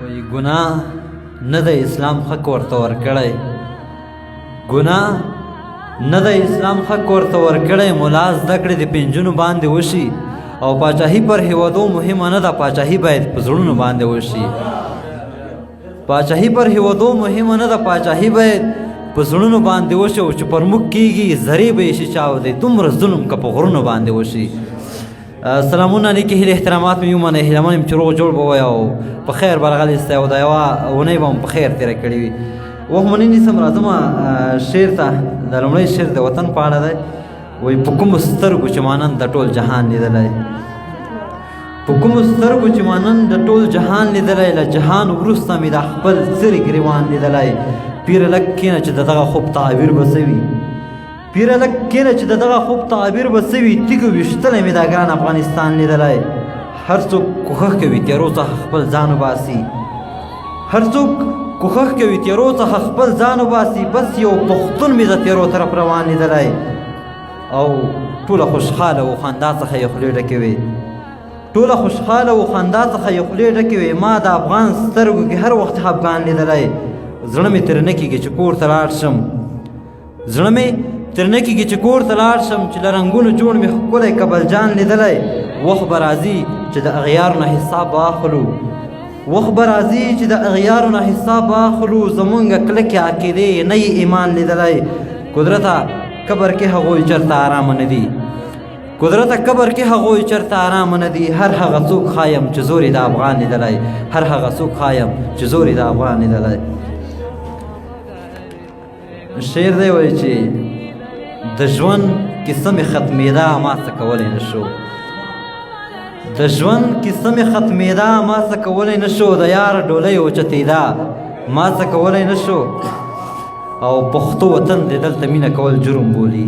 وایي ګناه نه د اسلام حق ورته ورکړی، ګناه نه د اسلام حق ورته ورکړی، ملا زده کړې د پنجونو باندې وشي، او پاچاهي پر هیوادو مهمه نه ده، پاچاهي باید په زړونو باندې وشي. پاچاهي پر هیوادو مهمه نه ده، پاچاهي باید په زړونو باندې وشي، او چې پر موږ کېږي ذرې به یې شي چاودې، دومره ظلم که په غرونو باندې وشي. سلامونه، نیکې هیلې، احترامات مې ومنئ. هیله من یم چې روغ جوړ به وئ او په خیر به راغلي یاست او دا یوه اونۍ به مو په خیر تېره کړې وي. وخت مو نه نیسم، راځم شعر ته. د لومړی شعر د وطن په اړه دی. وایي په کومو سترګو چې ما نن د ټول جهان لیدلی، په کومو سترګو چې ما نن د ټول جهان لیدلی، له جهان وروسته مې د خپل څرې ګریوان لیدلی. پیره لږ کښېنه چې د دغه خوب تعبیر به څه وي، پیره لږ کښېنه چې د دغه خوب تعبیر به څه وي، تیږو ویشتلی مې دا ګران افغانستان لیدلی. هر څوک کوښښ کوي تیارو څخه خپل ځان وباسي، هر څوک کوښښ کوي تیارو څخه خپل ځان وباسي، بس یو پښتون مې د تیارو طرف روان لیدلی. او ټوله خوشحاله و خندا څخه یې خولې ډکې وې، ټوله خوشحاله و خندا څخه یې خولې ډکې وې، ما د افغان سترګو کې هر وخت خفګان لیدلی. زړه مې ترې نه کېږي چې کور ته لاړ شم، زړه مې تر نه کېږي چې کور ته لاړ شم، چې له رنګونو جوړ مې ښکلی کبل جان لیدلی. وخت به راځي چې د اغیارو نه حساب واخلو، وخت به راځي چې د اغیارو نه حساب واخلو، زمونږ کلکې عقیدې نه یې ایمان لیدلی. قدرته قبر کې هغوی چېرته ارامه نه دي، قدرته قبر کې هغوی چېرته ارامه نه دي، هر هغه څوک ښایم چې زور یې د افغان لیدلی، هر هغه څوک ښایم چې زور یې د افغان لیدلی. شعر دی وایي چې د ژوند کیسه مې ختمېده ما څه کولی نه شو، د ژوند کیسه مې ختمېده ما څه کولی نه شو، د یار ډولۍ اوچتېده ما څه کولی نه شو. او پښتو وطن دې دلته مینه کول جرم بولي،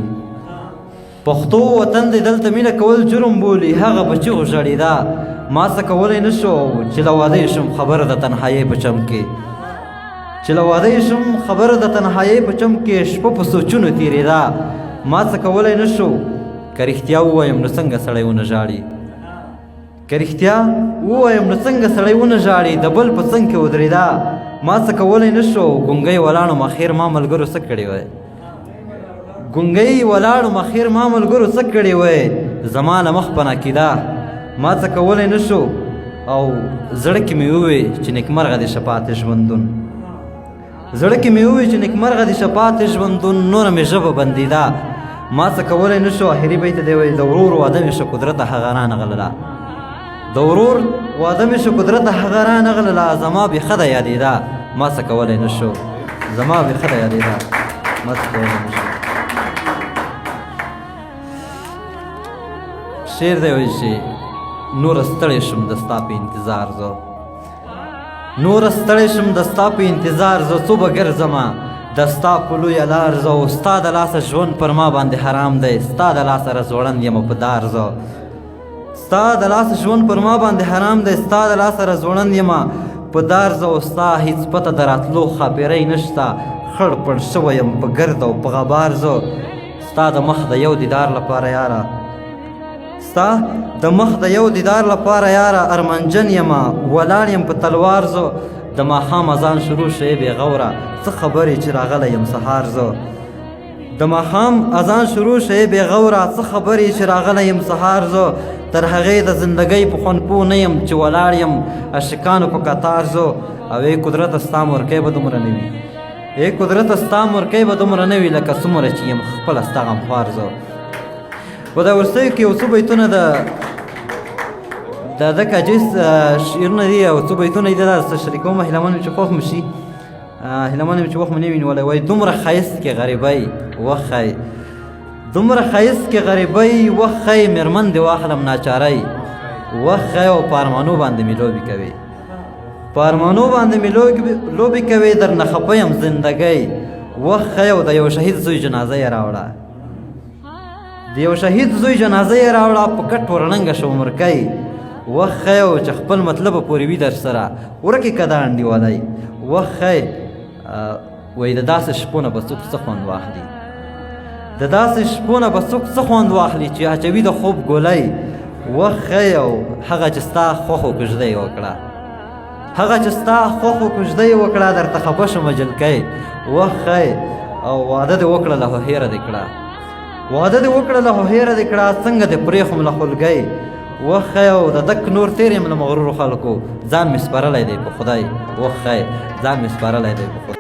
پښتو وطن دې دلته مینه کول جرم بولي، هغه په چیغو ژړېده ما څه کولی نه شو. چې له واده شم خبره د تنهایۍ په چم کې، چې له واده شم خبره د تنهایۍ په چم کې، شپه په سوچونو تېرېده ما څه کولی نه شو. که رښتیا ووایم نو څنګه سړی ونه ژاړي، که رښتیا ووایم نو څنګه سړی ونه ژاړي، د بل په څنګ کې ودرېده ما څه کولی نه شو. ګونګی ولاړم اخر ما ملګرو څه کړي وای، ګونګی ولاړم اخر ما ملګرو څه کړي وای، زما له مخ پناه کېده ما څه کولی نه شو. او زړه کې مې ووی چې نیکمرغه دې شه پاتې ژوندون، زړه کې مې ووی چې نیکمرغه دې شه پاتې ژوندون، نوره مې ژبه بندېده ما څه کولی نه شو. اخري بیت دی وایي د ورور واده مې شه قدرته هغه رانغلله، د ورور واده مې شو قدرته هغه رانغلله، زما بې ښه یادېده ما څه کولی نه شو، زما بې ښه یادېده ما څه کولی نه شو. شعر دی وایي چې نوره ستړی شم د ستا په انتظار زه، نوره ستړی شم د ستا په انتظار زه، څو به ګرځمه د ستا په لویه لار زه، او ستا د لاسه ژوند پر ما باندې حرام دی، ستا د لاسه راځوړند یم په دار زه، ستا د لاسه ژوند پر ما باندې حرام دی، ستا د لاسه راځوړند یم په دار زه، او ستا هیڅ پته د راتلو خاپېرۍ نشته، خړ پړ شوی یم په ګرد او په غبار زه، ستا د مخ د یو دیدار لپاره یاره، ستا د مخ د یو دیدار لپاره یاره، ارمنجن یمه ولاړ یم په تلوار زه، د ماښام اذان شروع شوی بې غوره، څه خبرې چې راغلی یم سهار زه، د ماښام اذان شروع شوی بې غوره، څه خبرې چې راغلی یم سهار زه، تر هغې د زندګۍ په خوند پوه نه یم چې ولاړ یم عاشقانو په کتار زه. او ای قدرته ستا مورکۍ به دومره نه وي، ای قدرته ستا مورکۍ به دومره نه وي لکه څومره چې یم خپله ستا غمخوار زه. په دا وروستیو کې یو څو بیتونه د د ده کاجیس شعرونه دي او څو بیتونه یې دا درسره شریکوم، هیله من یم چې خوښ مو شي، هیله من یم چې وخت مو نه وي نیولی. وایي دومره ښایست کې غریبۍ وښی، دومره ښایست کې غریبۍ وښی، مېرمن دې واخلم ناچارۍ وښی، او په ارمانو باندې مې لوبې کوي، په ارمانو باندې مې لوبې کوي، درنه خفه یم زندګۍ وښی، او د یو شهید زوی جنازه یې راوړه، د یو شهید زوی جنازه یې راوړه، په کټ ورړنګه شو مرکۍ وښی، او چې خپل مطلب پورې وي در سره ورکې که دا انډیوالۍ وښی. وایي د داسې شپو نه به څوک څه خوند واخلي، د داسې شپو نه به څوک څه خوند واخلي چې اچوي د خوب ګولۍ وښی، او هغه چې ستا خوښو کوژده یې وکړه، هغه چې ستا خوښ و کوژده یې وکړه، درته خفه شومه جلکۍ. وخی او واده دې وکړله خو هېره دې کړه، واده دې وکړله خو هېره دې کړه، څنګه دې پرېښوم له خولګۍ. وخی او د دک نور تېر یم له مغرورو خلکو، ځان مې سپارلی دی په خدای. وخی ځان مې سپارلی دی په خدای.